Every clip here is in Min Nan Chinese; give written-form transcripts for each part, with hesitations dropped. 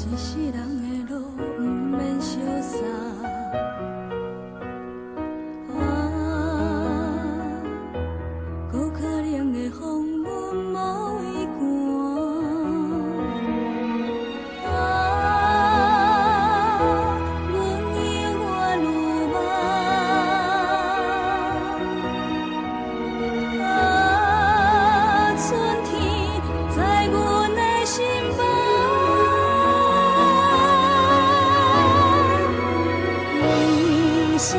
一世人的路，毋免相送。啊，阁可能会予阮无位赶。啊，阮永远有梦。啊，春天在阮的心房。毋信世，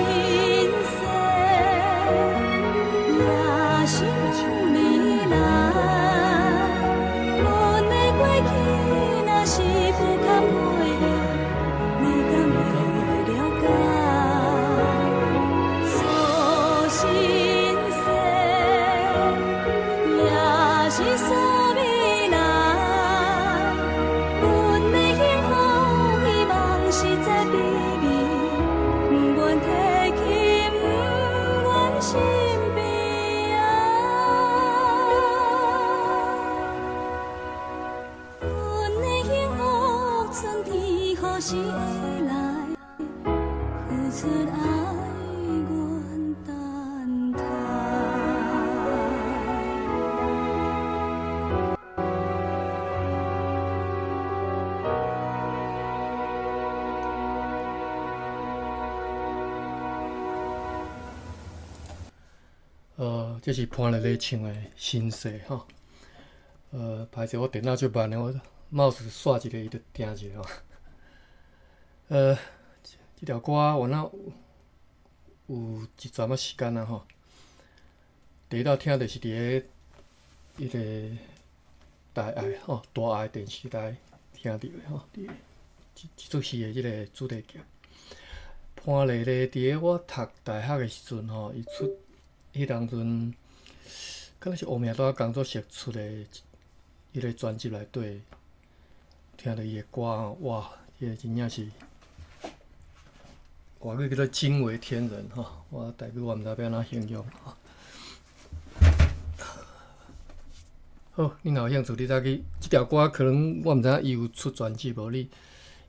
也是阮未来。阮的过去若是不堪回忆，你敢会了解？素心世，也是素未来。阮的幸福希望实在卑微，毋愿提起，毋愿心悲啊。阮的幸福春天何时会来？付出愛，阮等待。這是潘麗麗唱的《心事》吼。歹勢，我電腦足慢的，我 mouse 刷一个，伊就定一个吼。這條歌我若有一陣仔時間啊吼。第一道聽著是佇咧彼个大愛吼，大愛電視台聽著的吼，佇這齣戲的這个主題曲。潘麗麗佇咧我讀大學的時陣吼，伊出彼當陣，敢若是烏名單工作室出的彼个專輯內底，聽著伊的歌吼，哇，彼个真正是外語叫做驚為天人吼，我台語我毋知欲按怎形容吼。好，你若有興趣，你再去這條歌可能我毋知影伊有出專輯無，你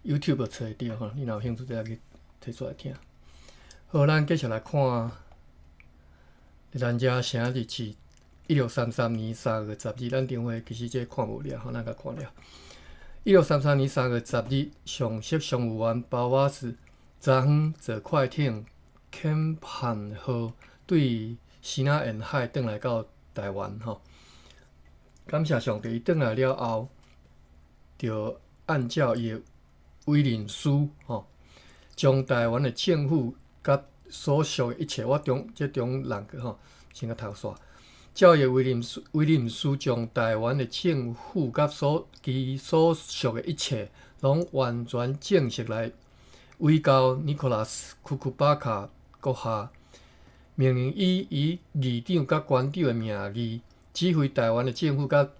YouTube 找會著吼。你若有興趣，你再去提出來聽。好，咱繼續來看咱遮寫日是1633年3月10日，咱頂回其實這看無了吼，咱共看了。1633年3月10日，上席商務員包瓦斯昨昏坐快艇坎潘號對支那沿海轉來到台灣吼。感謝上帝，伊轉來了後，就按照伊的委任書吼，將台灣的政府佮所屬的一切，我中這中人吼，先共讀煞。照伊的委任書將台灣的政府佮所其所屬的一切，攏完全正式來委交尼可拉斯庫庫巴卡閣下，命令伊以議長佮關長的名義，指揮台灣的政府佮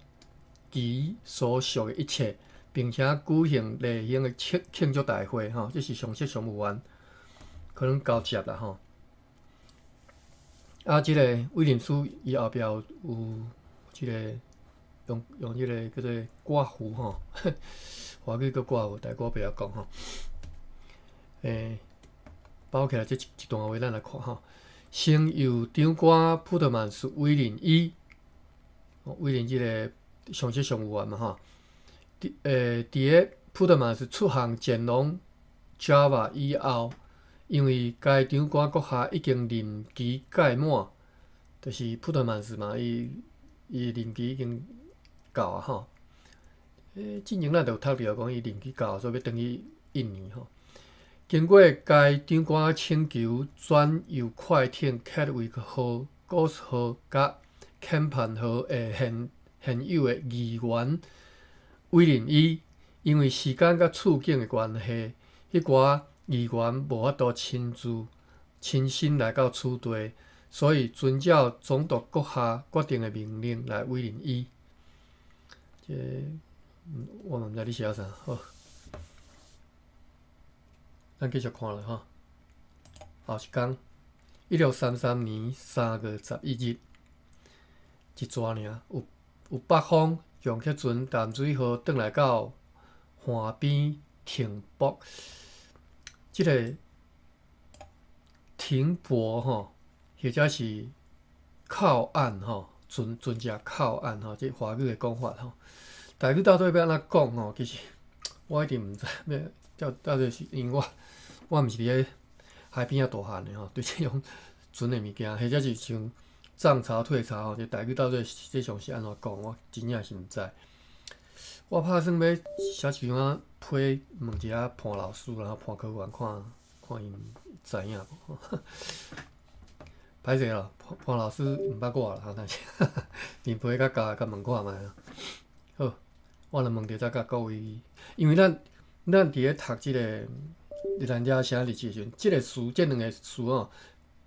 其所屬的一切，並且舉行例行的慶祝大會吼，這是上席商務員可能交接啦吼。啊，這個委任書伊後壁有這個用這個叫做括弧吼，華語叫括弧，台語我袂曉講吼。包起來這一段話，咱來看吼。先由長官普特曼斯委任伊，委任這個上席商務員嘛吼。佇咧普特曼斯出航前往 Java 以後，因為該長官閣下已經任期屆滿，就是普特曼斯嘛，伊任期已經到啊吼。進前咱就有讀著講，伊任期到，所以欲轉去印尼吼。經過該長官請求，轉由快艇凱威號、高斯號佮坎潘號的現有的議員委任伊，因為時間佮處境的關係，彼寡議員無法度親身來到此地，所以遵照總督閣下決定的命令來委任伊。這我嘛毋知你寫啥，好，咱繼續看啦吼。後一工，1633年3月11日，一逝爾，有北方楊克船淡水河轉來到岸邊停泊，這个停泊吼，或者是靠岸吼，船船隻靠岸吼，這華語的講法吼。台語到底欲按怎講吼？其實我一定毋知欲到底是因為我毋是佇咧海邊仔大漢的吼，對這種船的物件，或者是像漲潮退潮吼，這台語到底實際上是按怎講，我真正是毋知。我拍算欲寫一張批問一下潘老師，然後潘科員看看𪜶知影無？歹勢咯，潘潘老師毋捌我啦，但是面皮較厚，共問看覓啊。好，我若問著再共各位，因為咱咱佇咧讀這个日蘭遮寫日誌的時陣，這个詞，這兩个詞吼，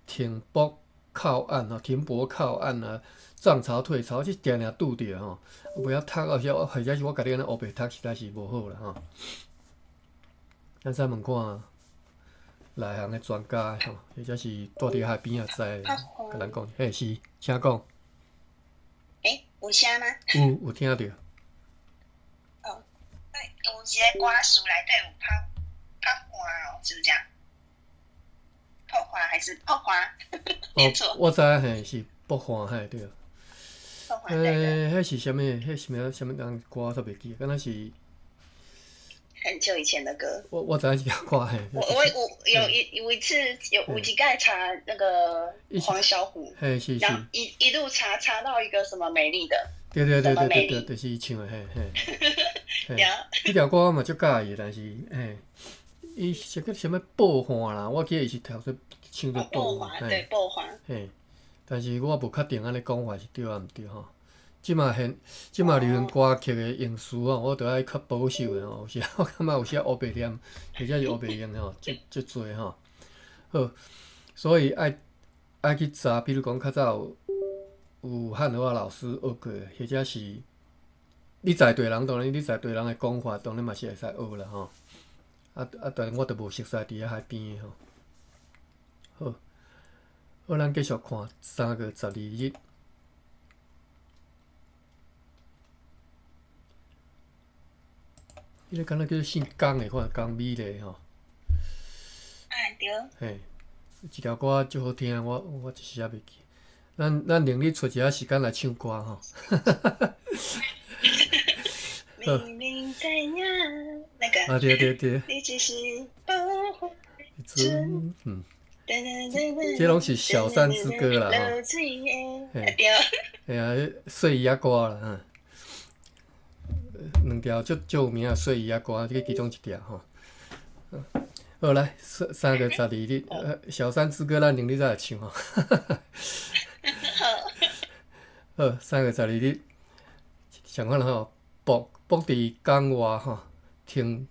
停泊靠岸吼，停泊靠岸啊，漲潮退潮，這定定拄著吼，袂曉讀，而且我或者是我家己按呢烏白讀，實在是無好啦吼。咱再問看內行的專家吼，或者是住佇海邊仔知，共咱講，嘿是，請講。欸，有聲嗎？有，有聽著。哦，有一個歌詞內底有拍拍花哦，是不是這樣？破花還是破花？哦，我知影嘿，是爆花嘿對。欸，彼是啥物？彼是啥物？啥物人歌我煞袂記，敢若是。很久以前的歌。我知影這條歌嘿。我有一有一次有一擺查那個黃小琥，嘿是是。然後一路查查到一個什麼美麗的。對對對對對對，就是伊唱的嘿嘿。對。彼條歌我嘛足佮意的，但是嘿，伊是叫啥物爆花啦？我記得伊是讀做唱做爆花，對爆花。嘿，但是我無確定按呢講法是對抑毋對吼。這馬現這馬流行歌曲的用詞吼，我著愛較保守的吼。有時我感覺有時烏白念，或者是烏白用吼，足足濟吼。好，所以愛愛去查，比如講較早有有漢和老師學過，或者是你在地人，當然你在地人的講法，當然嘛是會使學啦吼。啊啊，但我著無熟似佇遐海邊的吼。好，好，咱繼續看3月12日。彼个敢若叫做姓江的，看江美麗吼。啊對。嘿，這條歌足好聽，我我一時猶袂記。咱咱另咧揣一下時間來唱歌吼。明明知影那個。啊對對對。你只是嗯。這攏是小山之歌啦吼。嘿。嘿啊，細魚仔歌啦，嗯。兩條足足有名的細魚仔歌，這其中一條吼。好來，三3月12日，小山之歌，咱明日再來唱吼。好，3月12日，相款吼，泊泊佇港外吼，停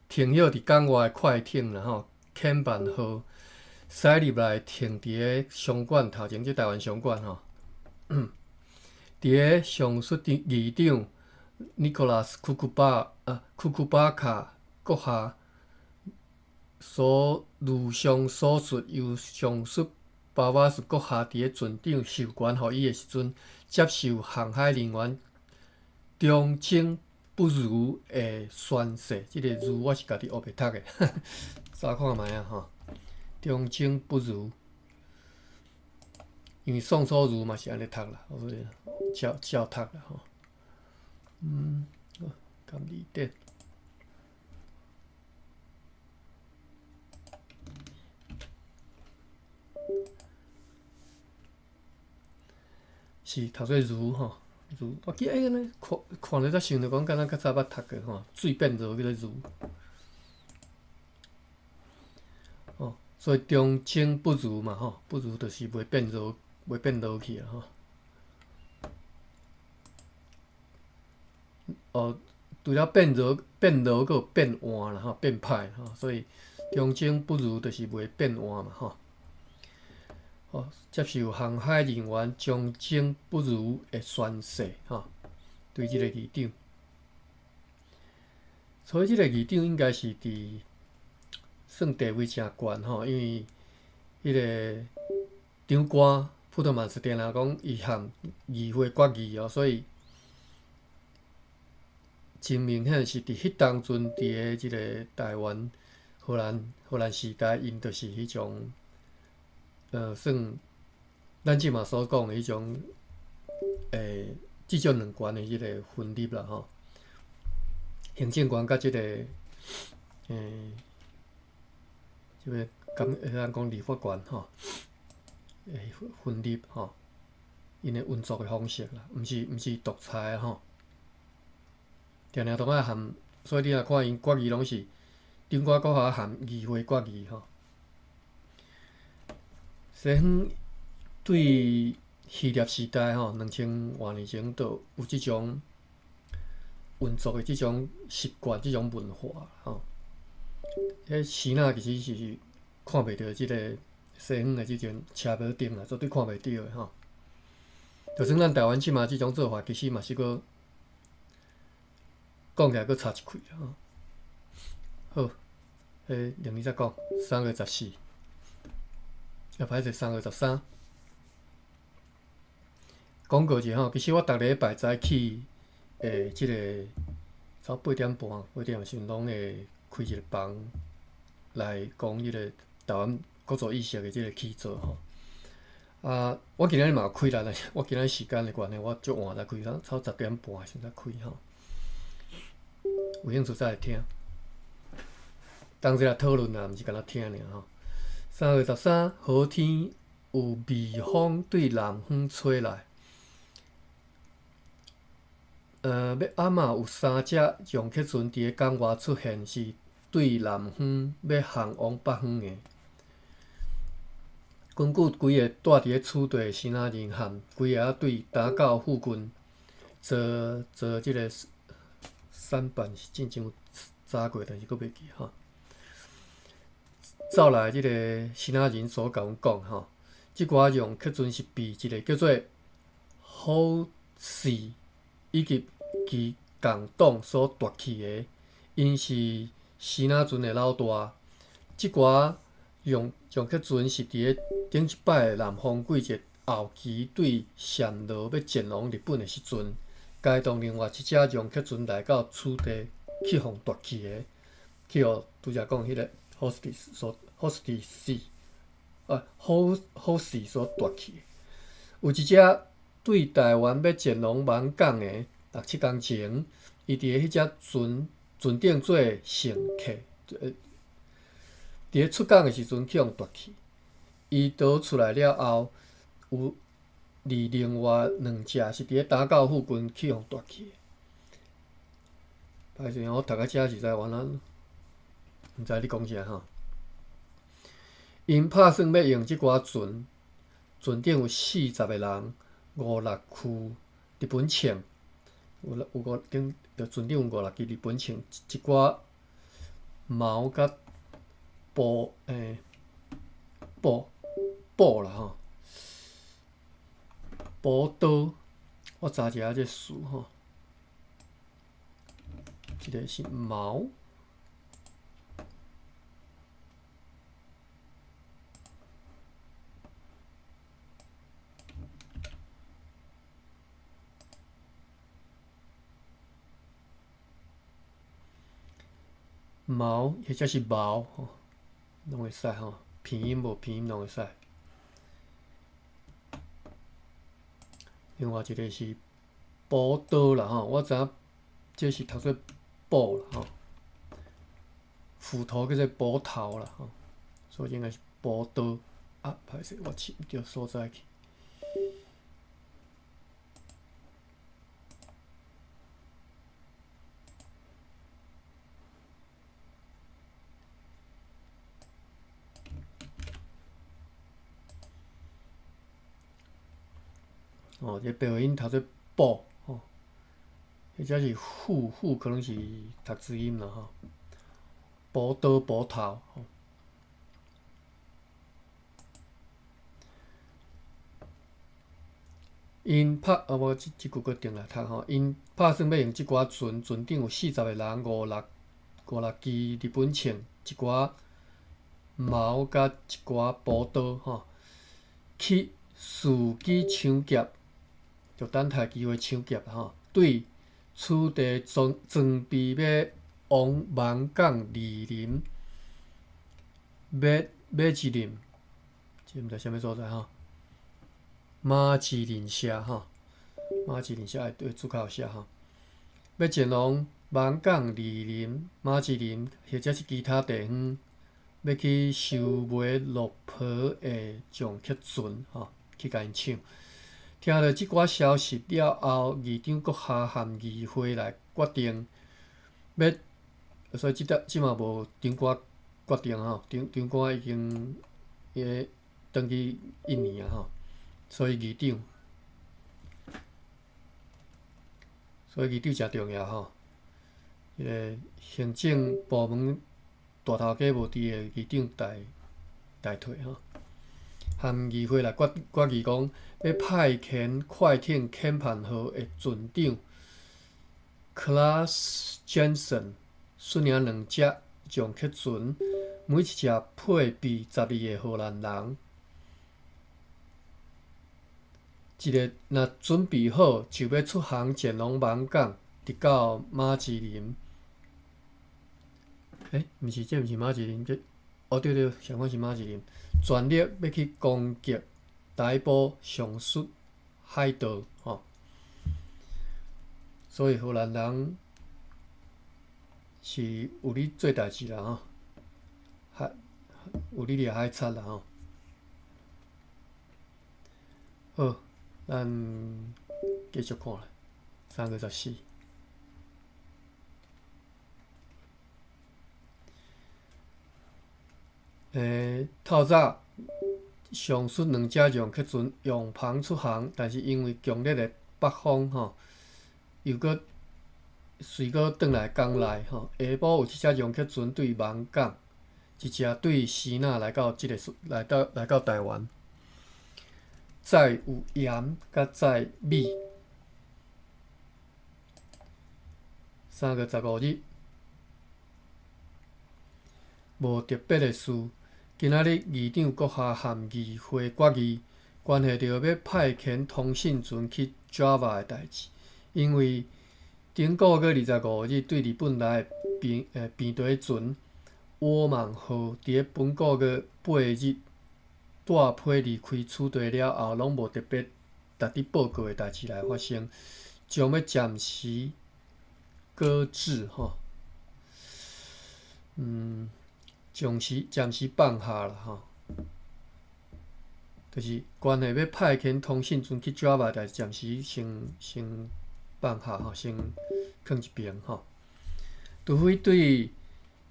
停歇佇港外的快艇啦吼，遣辦號駛入來停佇咧商館頭前，這台灣商館吼。佇咧上述議長尼古拉斯庫庫巴啊庫庫巴卡閣下所如上所述，由上述巴瓦斯閣下佇咧船長授權予伊的時陣，接受航海人員忠貞不渝的宣誓。這個字我是家己烏白讀的，查看覓仔吼。忠貞不渝，因為宋楚瑜嘛是按呢讀啦，所以照照讀啦吼。嗯，含字典。是讀做如吼，如我記得按呢看看咧才想著講，敢若較早捌讀過吼，水變濁叫做如。哦，所以忠貞不渝嘛吼，不渝就是袂變濁，袂變濁去啊吼。哦，除了變濁、變濁，閣有變換啦吼，變歹吼，所以忠貞不渝就是袂變換嘛吼。哦，接受航海人員忠貞不渝的宣誓吼，對這個議長。所以這個議長應該是佇算地位誠懸吼，因為彼個長官普特曼斯定定講伊含議會決議哦，所以。真明顯是佇彼當陣，佇个這个台灣荷蘭時代，𪜶就是彼種，算咱這馬所講的彼種，至少兩權的這个分立啦吼。行政權佮這个，這个監，咱講立法權吼，分立吼，𪜶的運作的方式啦，毋是獨裁吼。定定都愛含，所以你若看𪜶決議攏是頂懸閣含議會決議吼。西方對希臘時代吼，2000外年前就有這種運作的這種習慣、這種文化吼。彼時仔其實是看袂著這个西方的這種車馬燈啊，絕對看袂著的吼。就算咱台灣這馬這種做法，其實嘛是閣講起來閣差一氣吼。好，彼明年再講，3月14，啊，歹勢3月13。廣告者吼，其實我逐禮拜早起，這个早8點半，8點的時陣攏會開一个房來講彼个台灣國族意識的這个起造吼。啊，我今仔日嘛有開啦，但是我今仔日時間的關係，我足晚才開，差不多10點半的時陣才開吼。有興趣再來聽，當時來討論啦，毋是干焦聽爾吼。3月13，好天有微風對南方吹來。欲暗仔有三隻楊克船佇个港外出現，是對南方欲航往北方的。根據幾个住佇咧此地的支那人和幾个仔對打狗附近坐坐這个舢板是進前有查過，但是閣袂記吼。走來這个支那人所共阮講吼，這寡楊克船是被一个叫做好士以及其共黨所奪去的，𪜶是支那船的老大。這寡楊克船是佇咧頂一擺的南方季節後期對暹羅欲前往日本的時陣，該同另外一隻楊克船來到此地去予奪去的，去予拄才講彼个好士所好士啊好好士所奪去。有一隻對台灣欲前往網港的六七工前，伊佇咧彼隻船船頂做乘客，佇咧出港的時陣去予奪去。伊逃出來了後，有另外兩隻是佇咧打狗附近去予奪去。歹勢，我讀到遮實在原來毋知咧講啥吼。𪜶拍算欲用這寡船，船頂有40個人，五六區日本銃，有有五頂，就船頂有五六支日本銃，一寡矛佮布布布啦吼，布刀，我查一下這詞吼，這个是矛。矛或者是矛吼，攏會使吼，拼音無拼音攏會使。另外一个是寶刀啦吼，我知影這是讀做寶啦吼，斧頭叫做斧頭啦吼，所以應該是寶刀。啊，歹勢，我試毋著所在去。哦，這白話音讀做寶吼，或者是斧，斧可能是讀字音啦吼。寶刀、斧頭吼。𪜶拍啊無，這這句閣轉來讀吼。𪜶拍算欲用這寡船，船頂有40個人，五六支日本銃，一寡矛佮一寡寶刀吼，去伺機搶劫。就等待機會搶劫吼，對此地裝裝備欲往勐港二林馬馬吉林，這毋知啥物所在吼。馬吉林社吼，馬吉林社會對註腳有寫吼。欲前往勐港二林、馬吉林或者是其他地方，欲去收買落婆的撞客船吼，去共𪜶搶。聽著這寡消息了後，議長閣下和議會來決定，欲，所以這搭這嘛無長官決定吼，長長官已經伊轉去印尼啊吼，所以議長，所以議長誠重要吼。彼个行政部門大頭家無佇個議長代代替吼。和議會來決決議講，欲派遣快艇遣叛號的船長 Claes Jensen 率領兩隻撞客船，每一隻配備12個荷蘭人，一个若準備好就欲出航前往勐港，直到馬吉林。欸，毋是，這毋是馬吉林，這哦對對，上款是馬吉林，全力欲去攻擊逮捕上述海盜吼。所以荷蘭人是有咧做代誌啦吼，海有咧掠海賊啦吼。好，咱繼續看啦，3月14。透早上述兩隻撞客船揚帆出航，但是因為強烈的北風吼，又閣隨閣轉來港內吼。下晡有一隻撞客船對勐港，一隻對支那來到這個來到來到台灣。載有鹽佮載米。3月15日，無特別的事。今仔日議長閣下和議會決議，關係著欲派遣通信船去 Java 的代誌，因為頂個月25日對日本來的平平地船沃曼號，佇咧本個月8日帶批離開此地了後，攏無特別值得報告的代誌來發生，將欲暫時擱置吼。暫時暫時放下啦吼，就是關係欲派遣通信船去 Java，但是暫時先先放下吼，先囥一邊吼。除非對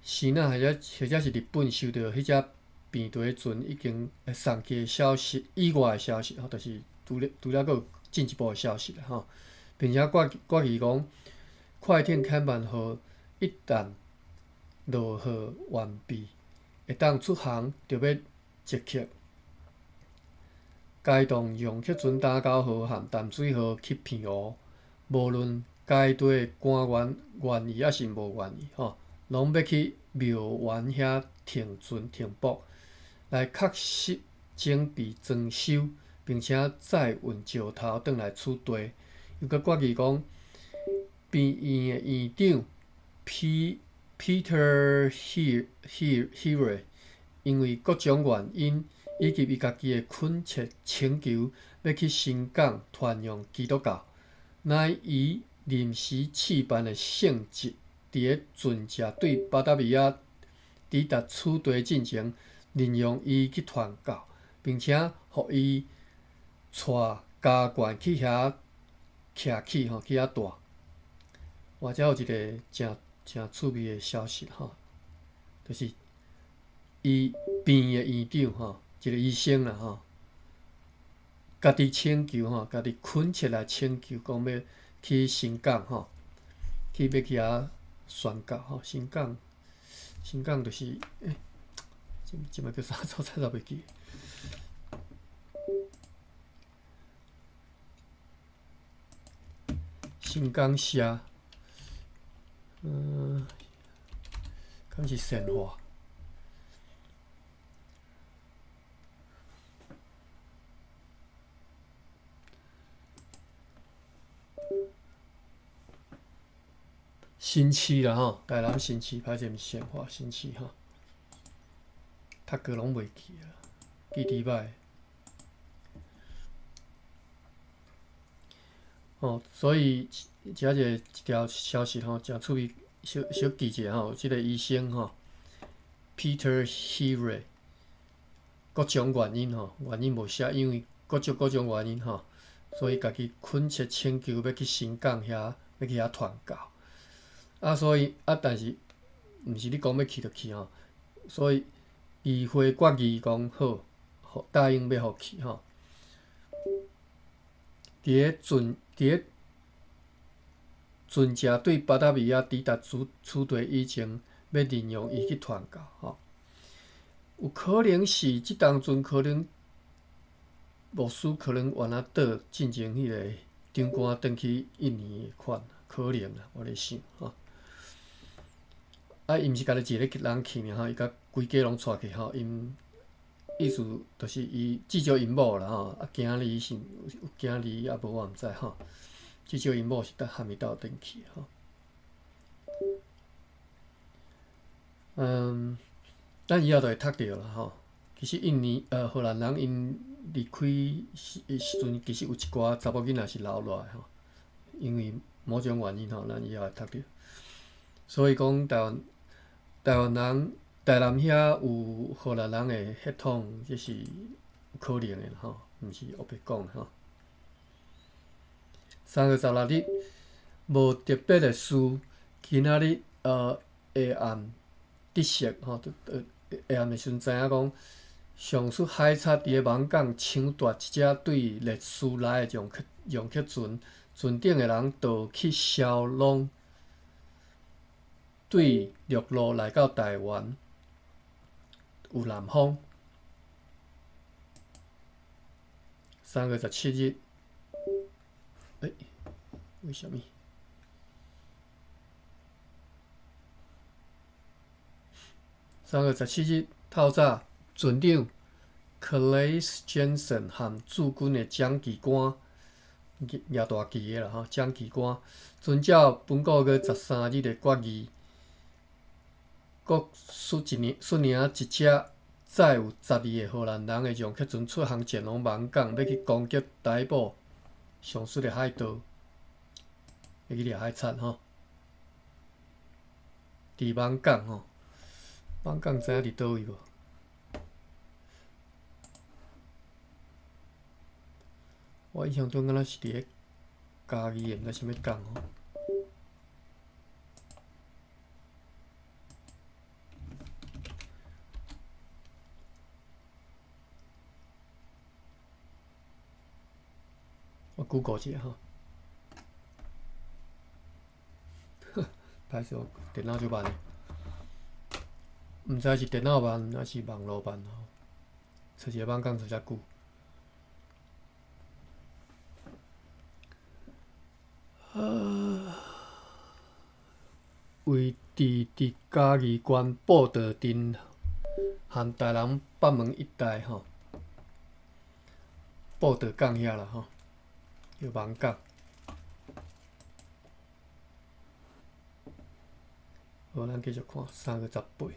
支那或者或者是日本收到彼隻平地船已經送去的消息以外的消息吼，就是除了除了閣有進一步的消息啦吼，並且決決議講，快艇遣叛號一旦落貨完畢，會當出航，就欲即刻開動撞客船打狗號和淡水號去澎湖，無論該地的官員願意抑是無願意，吼，攏欲去廟園遐停船停泊，來確實整備裝修，並且載運石頭轉來此地。又閣決議講，病院的院長 P。Peter Here，因為各種原因以及伊家己的懇切請求，欲去新港傳揚基督教，乃以臨時試辦的性質，佇咧船隻對巴達維亞抵達此地進前，任用伊去傳教，並且予伊帶家眷去遐徛起吼，去遐住。哇，這有一個誠誠趣味的消息吼，就是伊病院的院長吼，一個醫生啦吼，家己請求吼，家己懇切來請求，講欲去新港吼，去欲去遐宣教吼。新港，新港就是，欸，這這擺叫啥所在都袂記。新港社。敢是善化？新市啦吼，台南新市，歹势毋是善化新市吼，讀過攏袂記啊，記佇歹。哦，所以遮一個一條消息吼，誠趣味，小小記一下吼，這個醫生吼，Peter Heerey，各種原因吼，原因無寫，因為各種各種原因吼，所以家己懇切請求欲去新港遐，欲去遐傳教。啊，所以啊，但是毋是你講欲去就去吼，所以議會決議講好，予答應欲予去吼。佇咧船，佇咧船隻對巴達維亞抵達此此地以前，欲任用伊去傳教吼。有可能是這當陣可能牧師可能原來倒進前彼個長官轉去印尼的款，可能啦，我咧想吼。啊，伊毋是家己一個人去爾吼，伊共規家攏帶去吼，𪜶意思就是伊至少𪜶某啦吼，啊，囝兒是有囝兒抑無我毋知吼，至少𪜶某是搭含伊鬥陣去吼。嗯，咱以後就會讀著啦吼。其實印尼荷蘭人𪜶離開時時陣，其實有一寡查某囡仔是留落來吼，因為某種原因吼，咱以後會讀著。所以講台灣台灣人台南遐有荷蘭人的血統，這是有可能的吼，毋是烏白講吼。3月16日，無特別的事，今仔日下暗得悉吼，下暗的時陣知影講，上述海賊佇咧網港搶奪一隻對列斯來的容克容克船，船頂的人逃去蕭朗，對陸路來到台灣，有南方。3月17日，欸，為啥物？3月17日透早，船長 Claes Jensen 和駐軍的蔣其官，舉大旗的啦吼，蔣其官遵照本個月13日的決議，閣率一領率領一隻載有12個荷蘭人的容克船出航前往網港，欲去攻擊逮捕上述的海盜，欲去掠海賊吼。佇網港吼，網港知影佇佗位無？我印象中敢若是佇咧嘉義的，毋知啥物港吼。我 Google 一下吼。歹勢，我電腦足慢的，毋知是電腦慢抑是網路慢吼。揣一個網港揣遮久。啊，位置佇嘉義縣報道鎮和台南北門一帶吼，報道港遐啦吼，叫網港。好，咱繼續看3月18。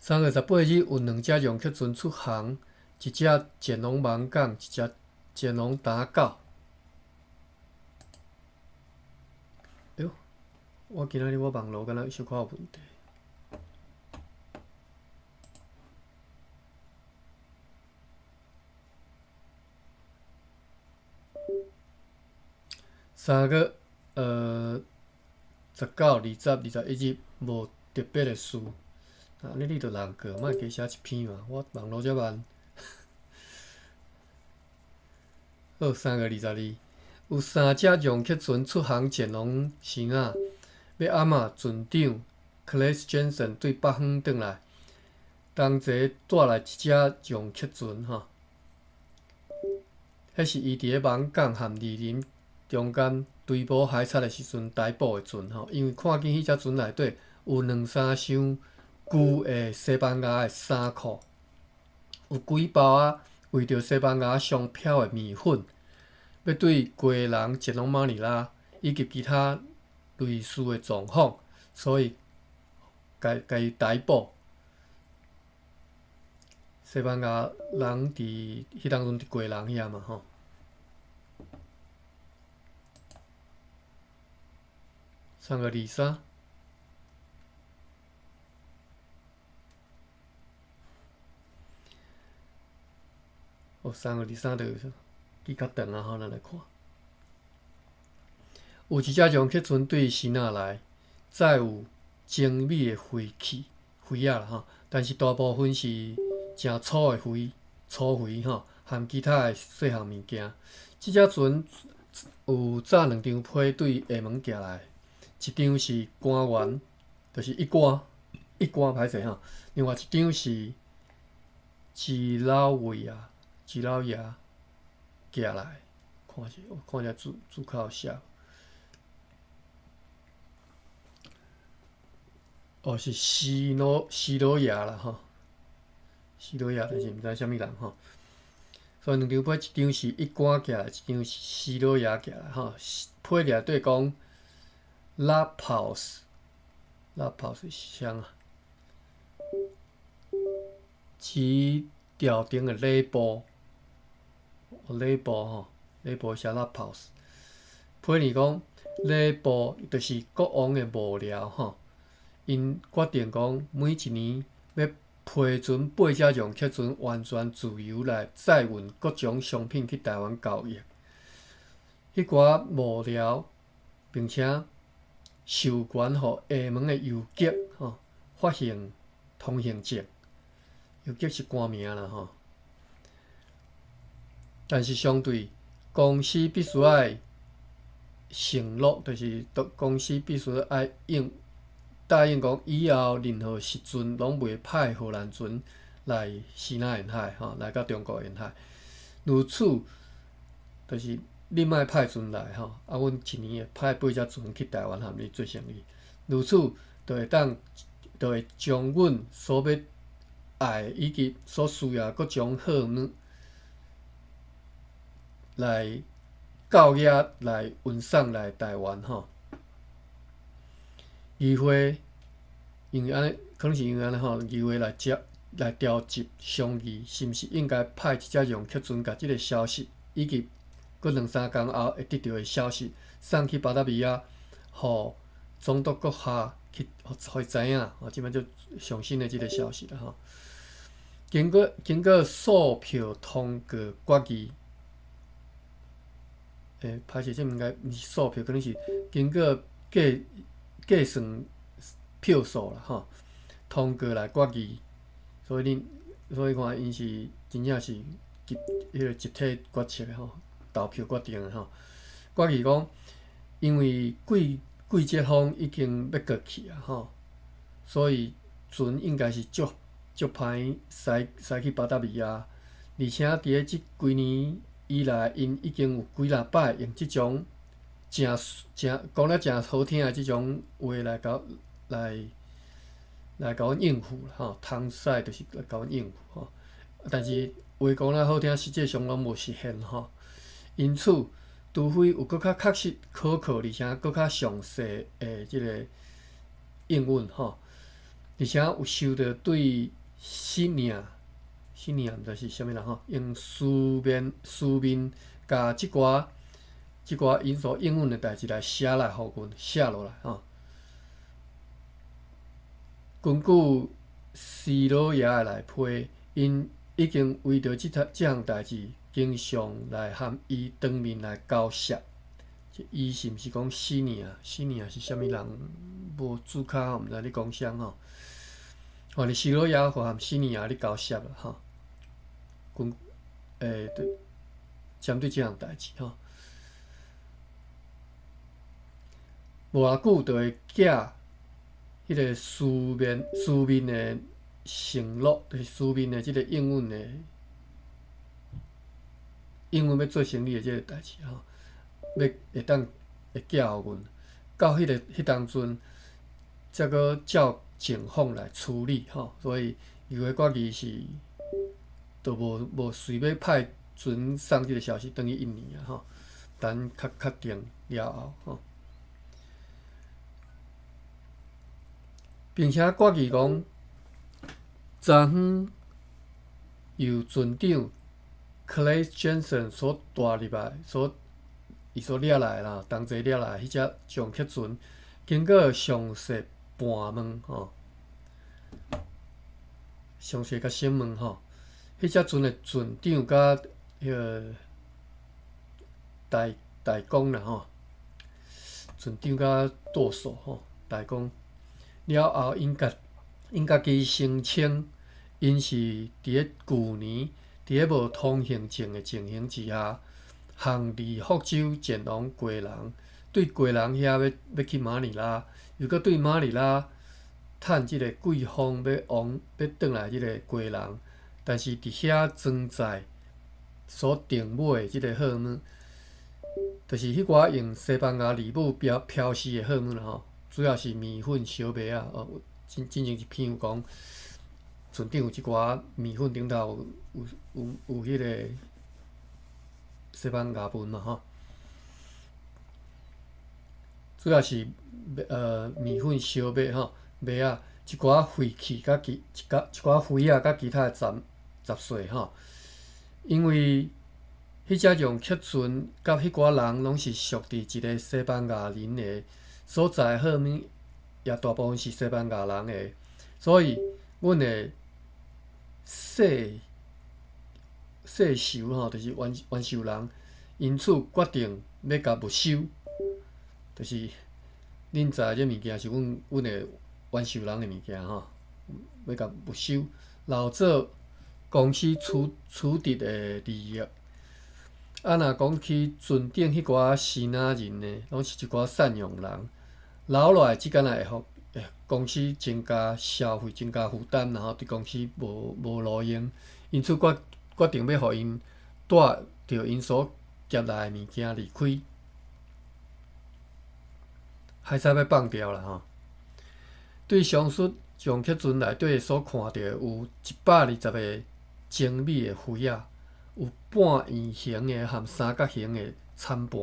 3月18日有兩隻容克船出航，一隻前往網港，一隻前往打狗。哎喲，我今仔日我網路敢若小可有問題。3月19、20、21日無特別的事。啊，按呢你著難過，莫加寫一篇嘛，我網路遮慢。好，3月22，有三隻容克船出航前往新亞，欲暗仔船長 Claes Jensen 對北方轉來，同齊帶來一隻容克船吼。彼是伊佇咧網港和二林中間追捕海賊的時陣逮捕的船吼，因為看見彼隻船內底有兩三箱舊的西班牙的衫褲，有幾包仔為著西班牙商漂的麵粉，欲對基隆前往馬尼拉以及其他類似的狀況，所以共共伊逮捕。西班牙人佇彼當陣佇基隆遐嘛吼。3月23。哦，3月23就記較長啊，吼，咱來看。有一隻楊克船對支那來，載有精美的飛器、飛仔啦吼，但是大部分是誠粗的飛、粗飛吼，含其他的細項物件。這隻船有早兩張批對廈門寄來，一張是官員，就是一官一官歹勢吼，另外一張是膣老位啊。膣老爺寄來，看者，看者註註口寫，哦，是西羅西羅亞啦吼，西羅亞，但是毋知啥物人吼。所以兩張批，一張是一官寄來，一張是西羅亞寄來吼。批內底講拉炮斯，拉炮斯是啥啊？指朝廷的禮部。禮部吼，禮部寫拉炮斯。批爾講，禮部就是國王的幕僚吼，𪜶決定講，每一年欲批准八隻楊克船完全自由來載運各種商品去台灣交易。彼寡幕僚，並且授權予廈門的郵局吼發行通行證，郵局是官名啦吼。但是相對公司必須愛承諾，就是公司必須愛應答應講，以後任何時陣攏袂派荷蘭船來西南沿海，吼，來到中國沿海。如此，就是你莫派船來，吼，啊，阮一年會派八隻船去台灣和你做生意。如此，就會當就會將阮所欲愛以及所需要各種貨物。來到遐來運送來台灣吼，議會因為按呢，可能是因為按呢吼，議會來接來調集商議，是毋是應該派一隻楊克船，共這个消息以及閣兩三工後會得著的消息送去巴達維亞，予總督閣下去，予伊知影，吼，這擺就上新的這个消息啦吼。經過經過數票通過決議。欸，歹勢，這應該毋是數票，可能是經過計計算票數啦，吼，通過來決議。所以恁，所以看𪜶是真正是集彼个集體決策的吼，投票決定的吼。決議講，因為季季節風已經欲過去啊，吼，所以船應該是足足歹駛駛去巴達維亞，而且佇咧這幾年以來，𪜶已經有幾若擺用這種誠誠講了誠好聽的這種話來共來來共阮應付啦吼，通使就是來共阮應付吼。但是話講了好聽，實際上攏無實現吼。因此，除非有閣較確實可靠，而且閣較詳細的這个應允吼，而且有收著對新領。新年毋知是啥物人吼，用書面書面共這寡這寡𪜶所應允的代誌來寫來予阮寫落來吼。根據施老爺的來批，𪜶已經為著這這項代誌，經常來和伊當面來交涉。伊是毋是講新年啊？新年是啥物人？無註卡，毋知咧講啥吼。哦，你施老爺和新年咧交涉啦吼。阮欸，對，針對這項代誌吼，無偌久就會寄彼个書面書面的承諾，就是書面的這个應允的應允欲做生意的這个代誌吼，欲會當會寄予阮，到彼个彼當陣，才閣照情況來處理吼，所以議會決議是。都無無隨欲派船送這个消息轉去印尼啊吼。等較確定了後吼。並且決議講，昨昏由船長 Claes Jensen 所帶入來、所伊所掠來啦，同齊掠來彼隻上客船，經過詳細盤問吼，詳細共審問吼，彼隻船的船長佮彼个大大公啦吼，船長佮舵手吼，大公了後，𪜶家己聲稱，𪜶是佇咧舊年，佇咧無通行證的情形之下，向利福州前往基隆，對基隆遐欲去馬尼拉，又閣對馬尼拉趁這个季風欲往欲轉來這个基隆，但是佇遐裝載所訂買的這个號碼，就是彼寡用西班牙字母標標示的號碼啦吼，主要是麵粉、燒麥仔哦。進前一篇有講，船頂有一寡麵粉頂頭有彼个西班牙文嘛吼。主要是麵粉、燒麥吼，麥仔一寡廢氣佮其一寡一寡灰仔佮其他的雜雜碎吼。因為彼隻用客船佮彼寡人攏是屬佇一个西班牙人的所在號碼，也大部分是西班牙人的，所以阮的世世仇吼，就是冤冤仇人，因此決定欲共沒收，就是恁載的這物件是阮的冤仇人的物件吼，欲共沒收，留做公司取得的利益。啊，若講起船頂彼寡支那人呢，攏是一寡贍養人，留落來這敢若會予公司增加消費、增加負擔，然後對公司無路用，因此決定欲予𪜶帶著𪜶所劫來的物件離開。海賊欲放掉啦吼！對上述上客船內底所看著有120個精美的杯仔，有半圓形的和三角形的餐盤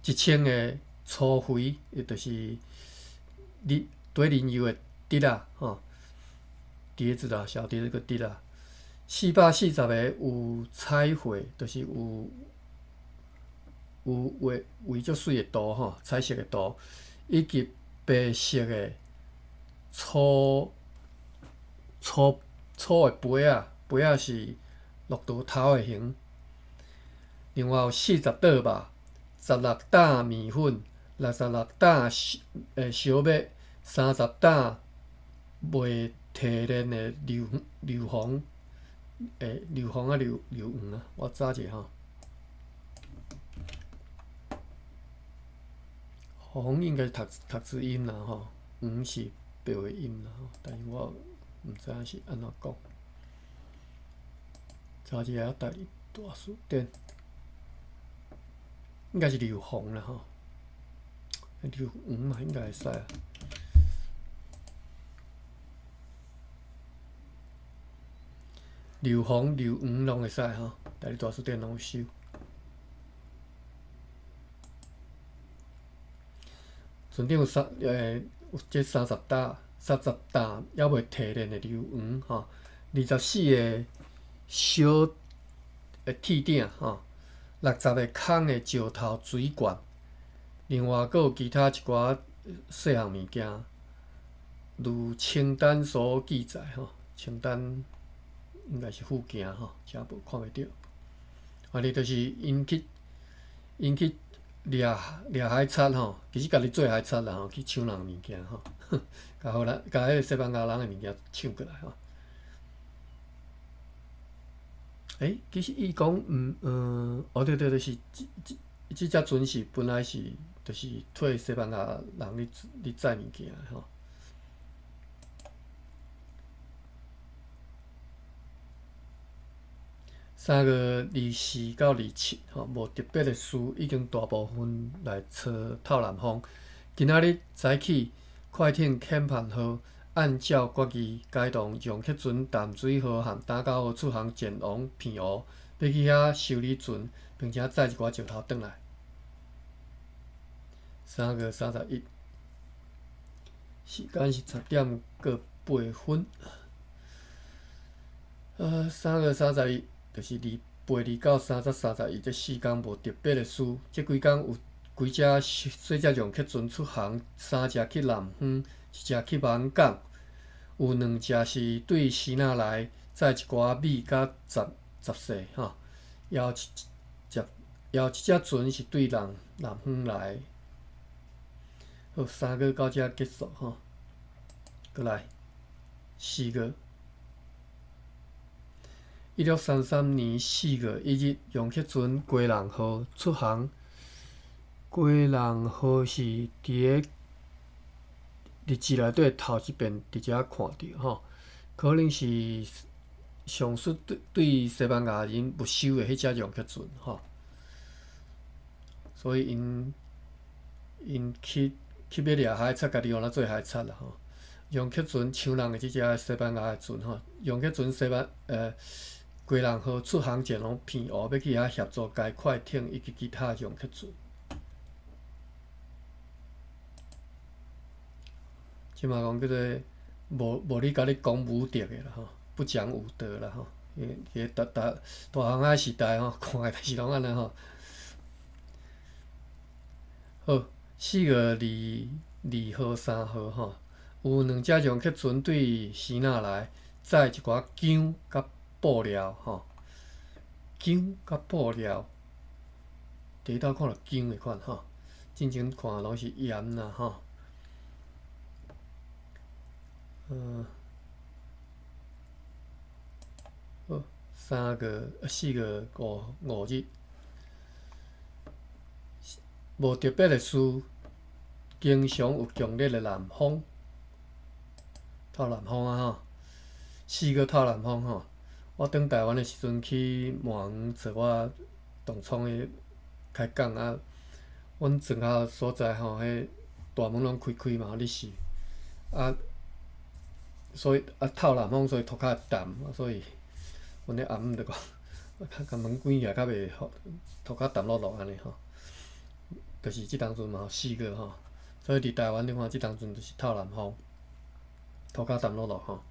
，1000個粗肥，伊就是缀奶油的碟仔吼，碟子啦，小碟子个碟仔，440個有彩繪，就是有畫畫足媠的圖吼，彩色的圖，以及白色的粗粗粗的杯仔，杯仔是駱駝頭的形。另外有40桌肉，16擔麵粉，66擔燒麥，30擔未提煉的硫磺，硫磺啊硫磺啊，我查者吼。磺應該是讀字音啦吼，黃是白話音啦吼，但是我毋知影是按怎講。查一下台語大辭典，應該是硫磺啦吼，硫磺嘛應該會使啊。硫磺、硫黃攏會使吼，台語大辭典攏有收。船頂有有這30擔、30擔猶未提煉的硫磺吼，24個小鐵鼎吼，60個空的石頭水罐，另外閣有其他一寡細項物件，如清單所記載吼，清單應該是附件吼，遮無看袂著。反正就是𪜶去掠掠海賊吼，其實家己做海賊啦吼，去搶人物件吼，共予人共彼个西班牙人的物件搶過來吼。其實伊講毋哦對對對，是這隻船是本來是就是替西班牙人咧載物件吼。3月24到27吼，無特別的事，已經大部分來揣透南風。今仔日早起，快艇遣判號按照決議，改動讓客船淡水號和打狗號出航前往澎湖，欲去遐修理船，並且載一寡石頭轉來。3月31，時間是10點過8分。3月31，就是28到30、31，這四工無特別的事。這幾工有幾隻細隻楊克船出航，三隻去南方，一隻去網港，有兩隻是對支那來，載一寡米佮雜雜細吼，猶有一隻，猶有一隻船是對南方來。好，3月到遮結束吼，閣來4月。1633年4月1日，楊克船基隆號出航。基隆號是佇个日誌內底頭一遍佇遮看著吼，可能是上述對西班牙人沒收的彼隻楊克船吼，所以𪜶去欲掠海賊，家己予咱做海賊啦吼。楊克船搶人的這隻西班牙的船吼，楊克船西班基隆號出航前攏澎湖，欲去遐協助該快艇以及其他楊克船。這嘛講叫做無咧共你講武德的啦吼，不講武德啦吼。因為大航海時代吼，看的代誌攏按呢吼。好，4月2號、3號吼，有兩隻楊克船對支那來載一寡薑佮布料吼，薑佮布料，第一道看著薑的款吼，進前看攏是鹽啦吼。好，3月、4月5日，無特別的事，經常有強烈的南風，透南風啊吼，4月透南風吼。我轉台灣的時陣去滿園找我同窗的開講啊，阮轉校所在吼，彼大門攏開開嘛，日時啊。所以啊，透南風，所以塗跤澹，所以阮咧阿姆就講，共門關起來較袂予塗跤澹落落按呢吼。就是這當陣嘛，4月吼，所以佇台灣你看這當陣就是透南風，塗跤澹落落吼。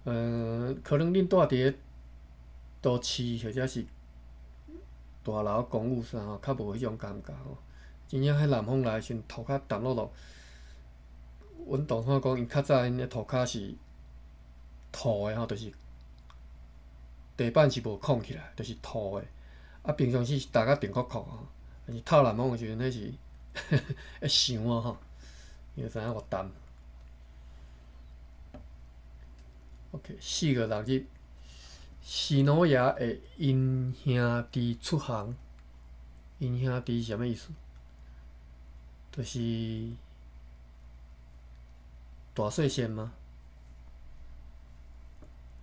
可能恁住佇个都市或者是大樓公寓啥吼，較無彼種感覺吼。真正彼南風來的時陣，塗跤澹落落。阮同學講，𪜶較早𪜶的塗跤是土的吼，就是地板是無囥起來，就是土的。啊，平常時是踏甲定箍箍吼，但是透南風的時陣，彼是會傷啊吼，伊就知影偌澹。OK，4月6日，西諾亞的𪜶兄弟出航。𪜶兄弟是啥物意思？就是大細線嗎？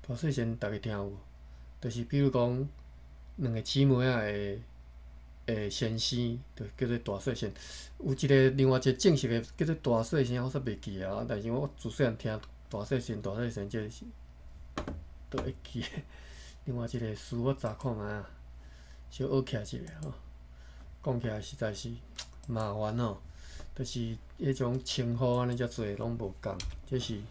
大細線逐家聽有無？就是比如講，兩個姊妹仔的先生，就叫做大細線。有一個另外一個正式的叫做大細線，我煞袂記啊。但是我自細漢聽大細線、大細線，這個是都會記。另外一個詞我查看覓啊，小學起來一下吼，講起來實在是麻煩吼。就是彼種稱呼按呢遮濟攏無仝，這是，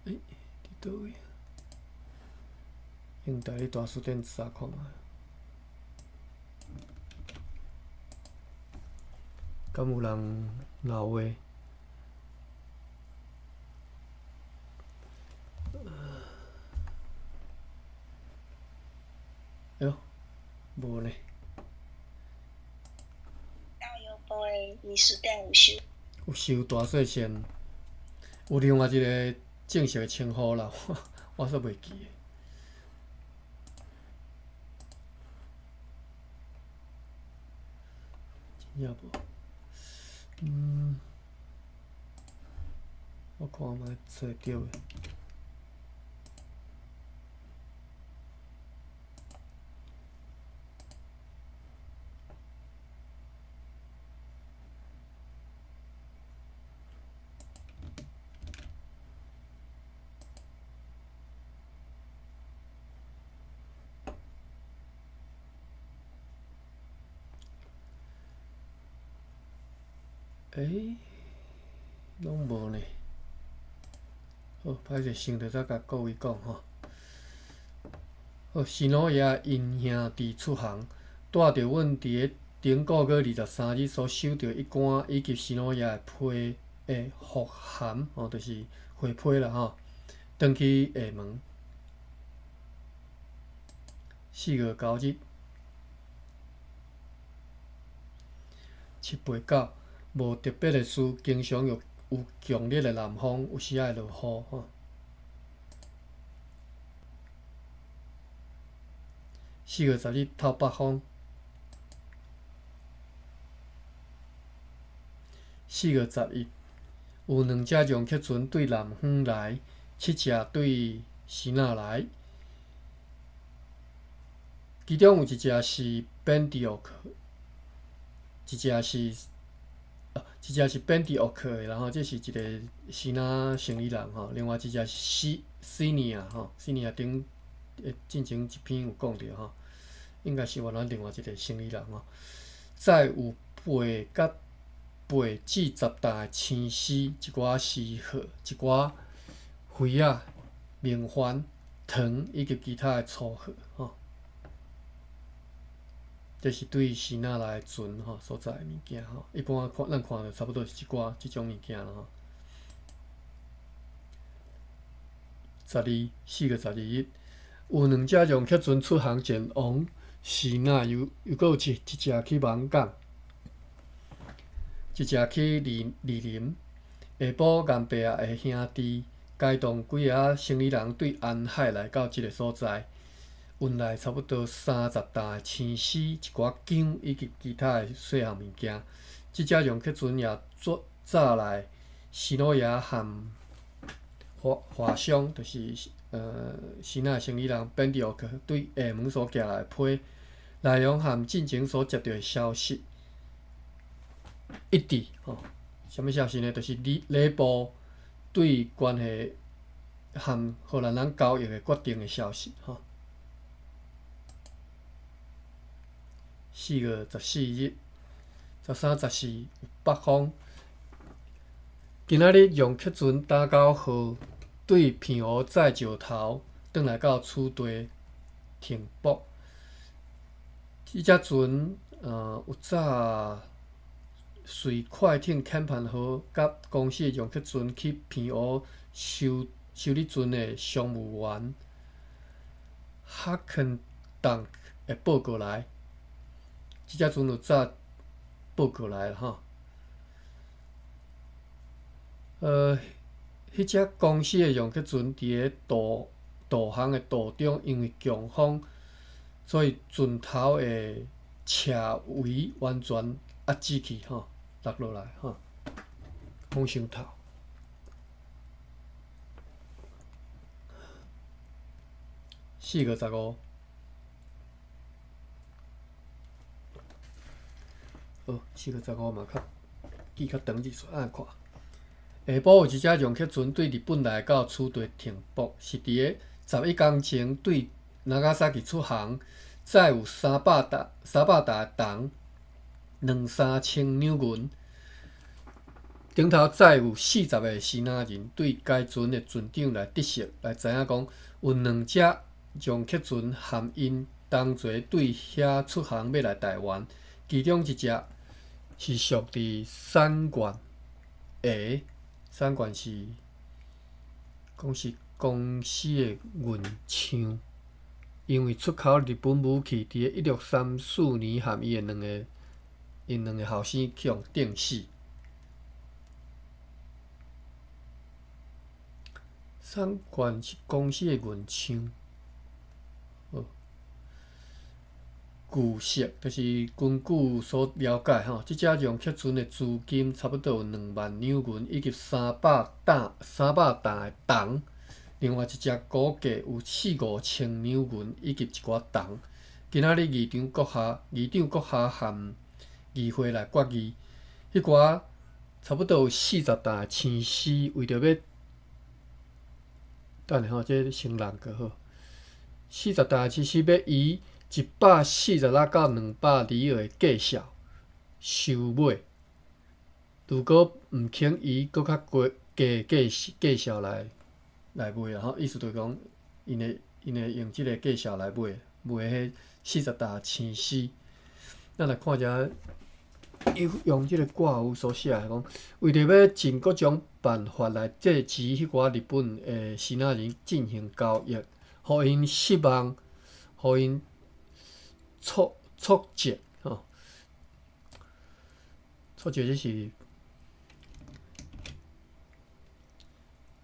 欸，佇佗位？用台語大辭典查看覓。敢有人留話？哎喲，無呢。你書店有收？有收大細線，有另外一個正式的稱呼啦，我煞袂記。真正無。我看覓揣著的。欸，攏無呢。好，歹勢想著才共各位講吼。好，示挪亞𪜶兄弟出航，帶著阮佇咧頂個月23日所收著一官以及示挪亞的批的復函，吼，就是回批啦吼，轉去廈門。4月9日，七八九，無特別的事，經常有有強烈的南風，有時仔會落雨吼。4月10日透北風。4月11，有兩隻楊克船對南方來，七隻對支那來。其中有一隻是本地奧克，一隻是啊，一隻是本地奧克的，然後這是一個支那生意人吼，另外一隻是西西尼亞吼，西尼亞頂進前一篇有講著吼，應該是原來另外一個生意人吼，載有八佮8至10擔的青絲，一寡絲褐，一寡肥仔、明礬、糖以及其他的粗貨吼。這是對支那來的船吼所載的物件吼，一般看咱看著差不多是這寡這種物件啦吼。12，4月12日，有兩隻楊克船出航前往支那，又又閣有一一隻去網港，一隻去二二林。下晡，顏伯仔的兄弟偕同幾个生意人對安海來到這个所在，運來差不多30擔的青絲、一寡薑以及其他的細項物件。這隻楊克船也做早來示挪亞和華華商，就是支那生意人本地奧克對廈門所寄來的批內容和進前所接著的消息一致吼。啥物消息呢？就是禮禮部對關係和荷蘭人交易的決定的消息吼。4月14日，13、14有北風。今仔日楊克船打九號對澎湖載石頭，轉來到此地停泊。這隻船有早隨快艇遣盼號佮公司的楊克船去澎湖修修理船的商務員哈肯當的報告來。這隻船有早報告來吼。彼隻公司的楊克船佇咧渡渡航的途中，因為強風，所以船頭的斜桅完全壓制去吼，落落來吼，風傷透。4月15，好，四月十五嘛較記較長日數，按看。下晡有一隻楊克船對日本來到此地停泊，是佇咧11工前對那伽薩奇出航，載有300擔300擔的銅，兩三千兩銀。頂頭載有40個支那人，對該船的船長來得悉，來知影講有兩隻楊克船含𪜶同齊對遐出航欲來台灣，其中一隻是屬佇三縣的，三縣是講是公司的銀廠，因為出口日本武器，佇咧1634年含伊的兩个𪜶兩个後生去予釘死。三縣是公司的銀廠。據悉，就是根據所了解吼，這隻楊克船的資金差不多有2萬兩銀，以及300擔300擔的銅。另外一隻估計有四五千兩銀，以及一寡銅。今仔日議長閣下、議長閣下和議會來決議，彼寡差不多有40擔的青絲，為著欲等下吼，這先讓過好。40擔的青絲欲以146到200里爾的價數收買，如果毋肯以閣較低價數來賣啦吼，意思就是講，𪜶會用這个價數來買，賣彼40石青絲。咱來看遮，伊用這个歌詞所寫的講，為著欲盡各種辦法來制止彼寡日本的支那人進行交易，予𪜶失望，予𪜶挫折吼，挫折這是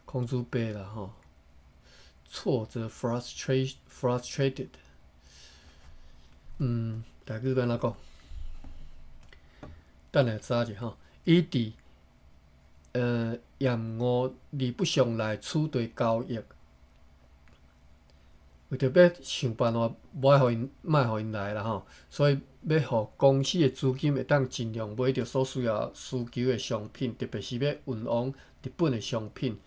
孔子伯啦吼，挫折 frustrated，台語欲按怎講？等下查者吼，伊佇厭惡而不想來取地交易，為著欲想辦法，無愛予𪜶，莫予𪜶來啦吼，所以欲予公司的資金會當盡量買著所需要需求的商品，特別是欲運往日本的商品。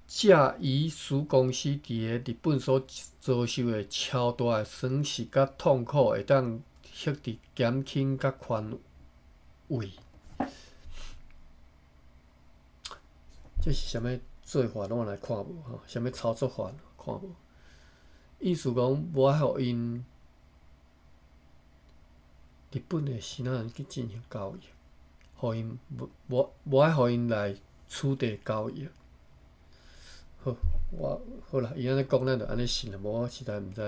藉以使公司佇个日本所遭受的超大的損失佮痛苦，會當獲得減輕佮寬慰。這是啥物做法？攏來看無吼？啥物操作法看無？意思講，無愛予𪜶日本的支那人去進行交易，予𪜶無愛予𪜶來取地交易。好，我好啦，伊按呢講，咱就按呢信啦。無我實在毋知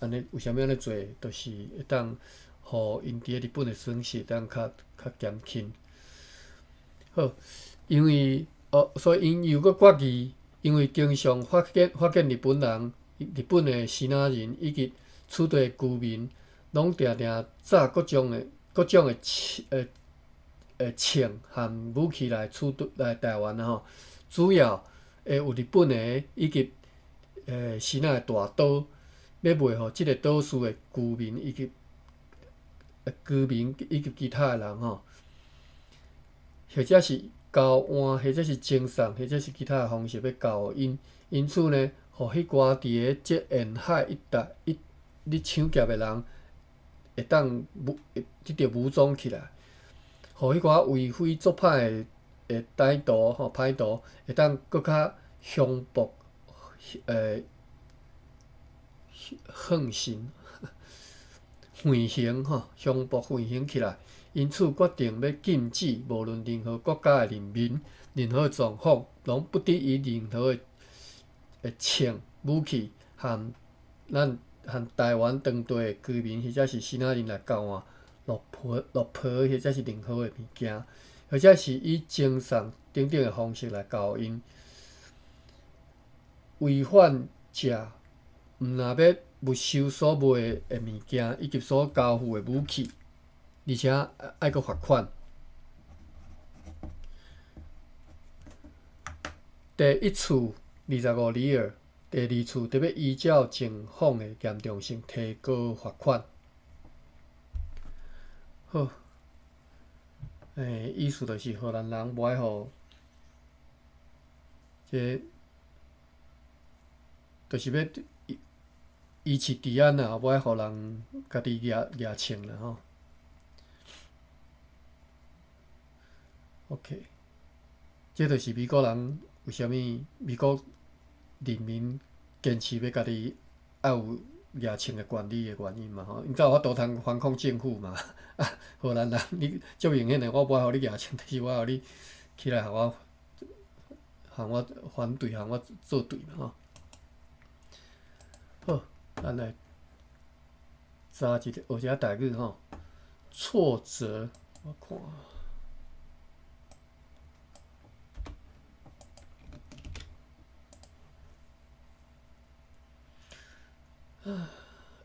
按呢為啥物按呢做，就是會當予𪜶佇个日本的損失會當較減輕。好，因為哦，所以𪜶又閣決議，因為經常發現日本人、日本的支那人以及此地居民，攏定定紮各種的槍和武器來取來台灣啊吼，主要會有日本的以及支那的大刀，欲賣予這个島嶼的居民以及其他的人吼，或者是交換，或者是贈送，或者是其他的方式欲交予𪜶。因此呢，予彼寡佇个這沿海一帶咧搶劫的人，會當得著武裝起來，予彼寡為非作歹的歹徒吼歹徒，會當閣較凶暴橫行橫行吼，凶暴橫行起來。因此決定欲禁止，無論任何國家的人民，任何狀況，攏不得以任何的槍武器和咱和台灣當地的居民或者是支那人來交換樂皮或者是任何的物件，或者是以贈送等等的方式來交𪜶。違反者毋若欲沒收所賣的物件以及所交付的武器，而且愛閣罰款。第一次25里爾，第二次得欲依照情況的嚴重性提高罰款。好，意思就是荷蘭人無愛予這，就是欲維持治安啦，無愛予人家己舉槍啦吼。OK，這就是美國人為啥物美國人民堅持欲家己愛有舉槍的權利的原因嘛吼，𪜶才有法度通反抗政府嘛。啊，荷蘭人你足明顯的，我無愛予你舉槍，但是我愛予你起來予我反對，予我作對嘛吼。好，咱來查一个，學一下台語吼。挫折，我看。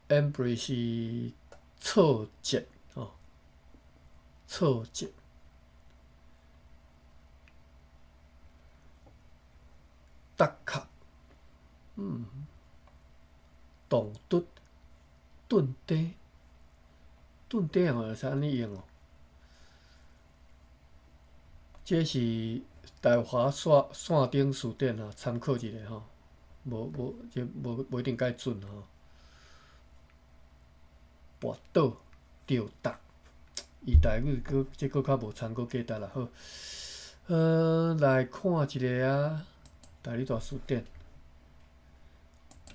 Embrace 是挫折吼，挫折。觸卡，動拄，頓底，頓底吼會使按呢用哦。這是大華線頂詞典啊，參考一下吼，無這無一定介準吼。跋倒，著觸，伊台語閣這閣較無參考價值啦。好，來看一下啊，台語大辭典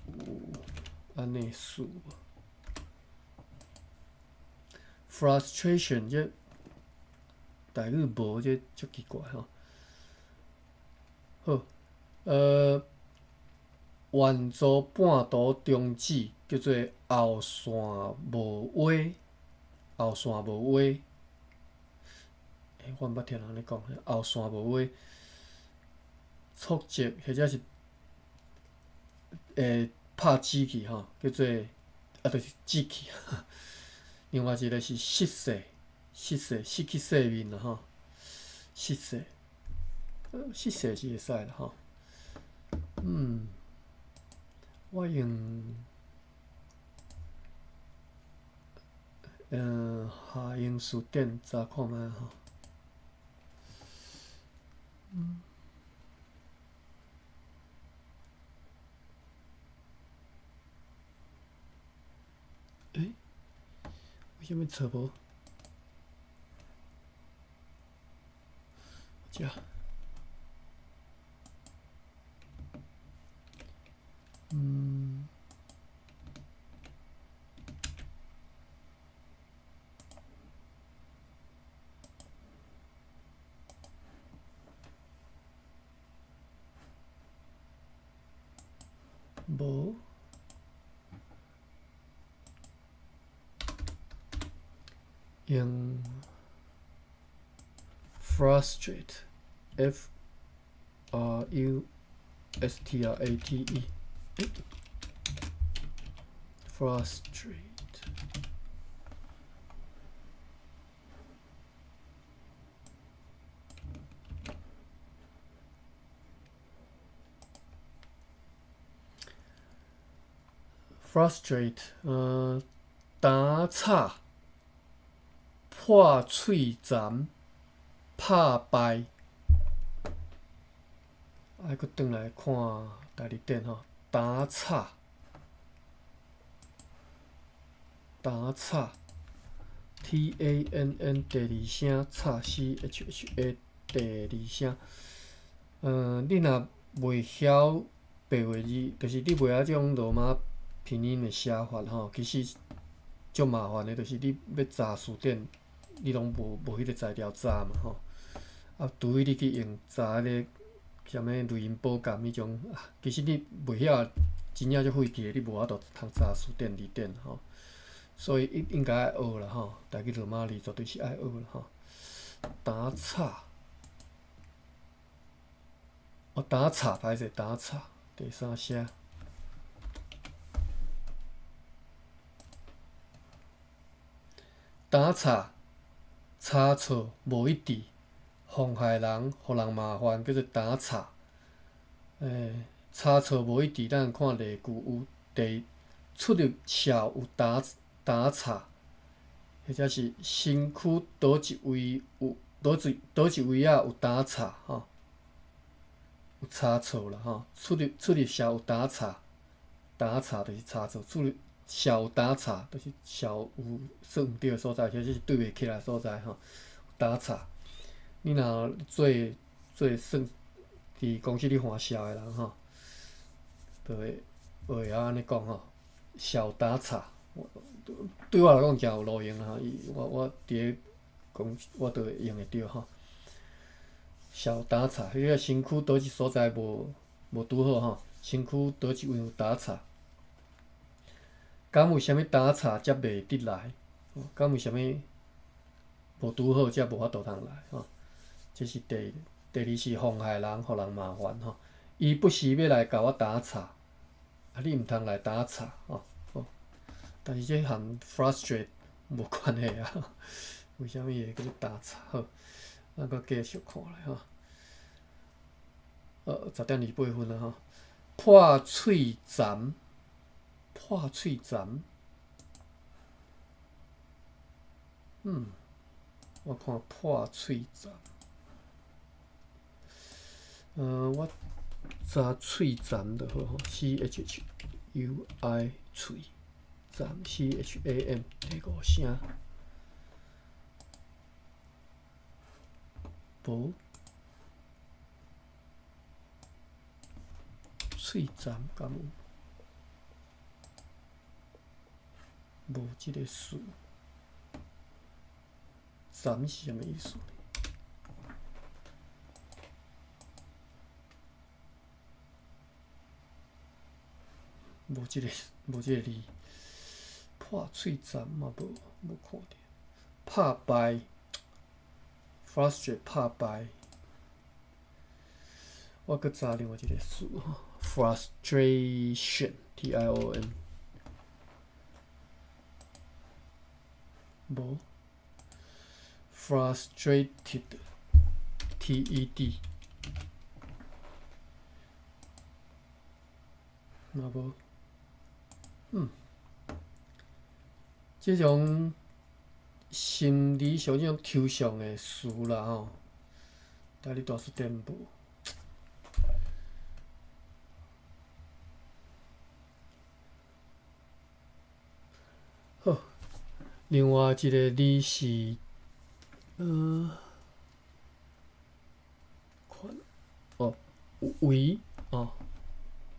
有按呢詞無？frustration 這台語無，這足奇怪吼。好，遠足半途中止，叫做後線無話，後線無話。欸，我毋捌聽人按呢講，後線無話，挫折或者是會拍死去吼，叫做啊，就是死去。另外一个是失勢，失勢失去性命啦吼，失勢，失勢是會使啦吼。我用夏英辭典查看覓吼。欸？為啥物找無？遮。無。用 frustrate F R U S T R A T E frustrate frustrate 打岔、破喙顫、拍敗。愛閣轉來看台字典吼，打岔、打岔，T A N N 第二聲，岔 C H H A 第二聲。你若袂曉白話字，就是你袂曉這種羅馬拼音的寫法吼，其實足麻煩的，就是你欲查詞典，你攏無彼個材料查嘛吼。啊，除非你去用查彼個啥物雷音寶鑑彼種，啊，其實你袂曉，真正足費氣的，你無法度通查詞典字典吼。所以應該愛學啦吼，台語羅馬字絕對是愛學啦吼。打岔，哦，打岔歹勢，打岔，第三聲。打岔，差錯無一致，妨害人，予人麻煩，叫做打岔。差錯無一致，咱看例句有第出入校有打岔，或者是身軀佗一位有佗一位仔有打岔吼，有差錯啦吼。出入校有打岔，打岔就是差錯，出入校有打岔，就是校有算毋對的所在，或者是對袂起來的所在吼。打岔，你若做算佇公司咧看數的人吼，就會曉按呢講吼，校打岔。對我來講誠有路用啦吼，伊我佇咧講，我都會用會著吼。校打岔，彼個身軀佗一所在無拄好吼，身軀佗一位有打岔。敢有啥物打岔才袂得來？敢有啥物無拄好才無法度通來？吼，這是第二是妨害人，予人麻煩吼。伊不時欲來共我打岔，啊，你毋通來打岔吼。但是這和 frustrate 無關係啊，為啥物會叫做打岔？好，咱閣繼續看來吼。10點28分啊吼。破喙顫，破喙顫。我看破喙顫。我查喙顫就好吼，C H H U I 喙顫 C H A M 第五聲。無。喙顫敢有？無這个詞。顫是啥物意思？無這个，無這个字。破喙顫嘛無，無看著。拍敗，frustrate 拍敗。我閣查另外一个詞吼，frustration，T I O N。無。frustrated，T E D。嘛無。這種心理上這種抽象的詞啦吼，台語大辭典無。好，另外一个字是，看，哦，違哦，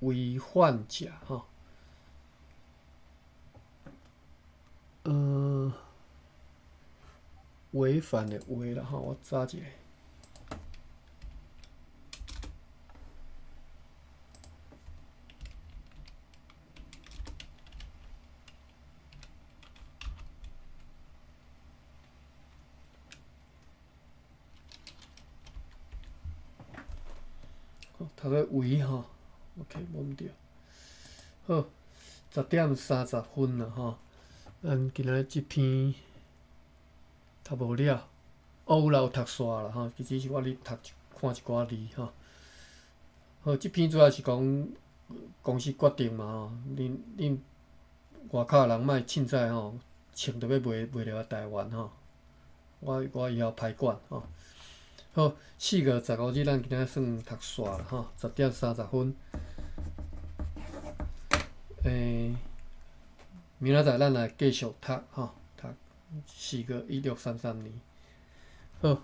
違反者吼。違反的違啦吼，我查一下。好，讀做違吼，OK，無毋對。好，10點30分啦吼，咱今仔日這篇讀無了，哦有啦，有讀煞啦吼，其實是我咧讀看一寡字吼。好，這篇主要是講公司決定嘛吼，恁恁外口人莫凊彩吼，穿著欲賣賣入來台灣吼。我我以後歹管吼。好，4月15日咱今仔算讀煞啦吼，10點30分。明仔載咱來繼續讀吼，讀4月1633年。好，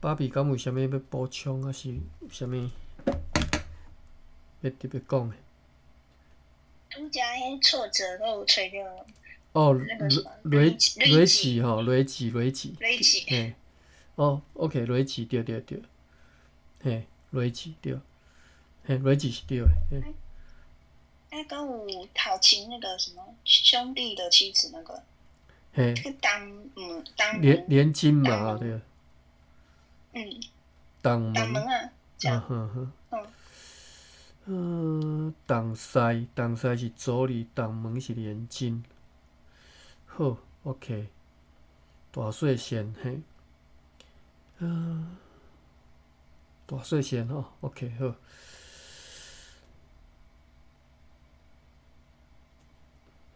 芭比敢有啥物欲補充，抑是有啥物欲特別講的？拄才彼挫折閣有揣著。哦，雷雷己吼，雷己雷己。雷己。嘿，哦，OK，雷己對對對，嘿，雷己對，嘿，雷己是對的。嘿。啊，閣有討情那個什麼兄弟的妻子那個，嘿，當嗯當連連襟嘛，對。當門啊，嗯哼哼。東西東西是妯娌，東門是連襟。好，OK。大細線嘿，大細線吼，OK 好。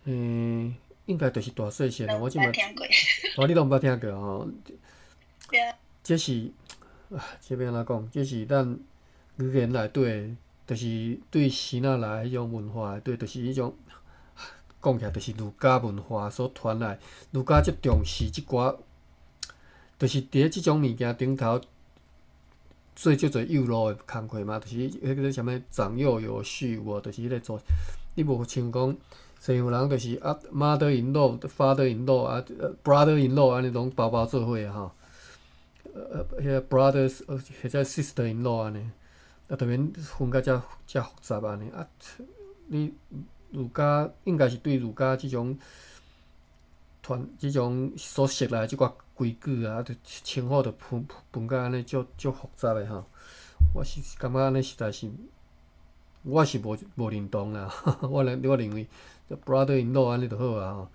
應該就是大細線啦。我這擺，哦，你攏毋捌聽過吼？這是啊，這欲按怎講？這是咱語言內底，就是對支那來彼種文化內底，就是彼種講起來，就是儒家文化所傳來。儒家足重視這寡，就是佇咧這種物件頂頭做足濟幼路的工課嘛，就是彼個啥物長幼有序有無？就是彼個做，你無像講西洋人就是啊，mother in law、father in law 啊，brother in law 按呢攏包包做伙啊吼。彼个 brothers 或者 sister in law 按呢，啊，特別分甲遮遮複雜按呢啊，你儒家應該是對儒家這種傳這種所設來這寡規矩啊，就稱呼就分分甲按呢足足複雜的吼。我是感覺按呢實在是，我是無無認同啦。我認我認為 brother in law 按呢就好啊吼。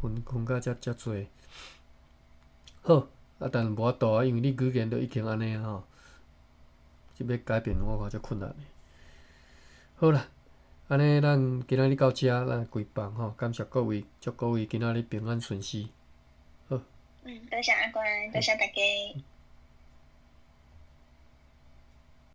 分分甲遮遮濟，好啊，但無法度啊，因為你語言都已經按呢吼，這欲改變我看足困難的。好啦，按呢咱今仔日到遮，咱關放吼，感謝各位，祝各位今仔日平安順遂。好。嗯，多謝阿關，多謝大家。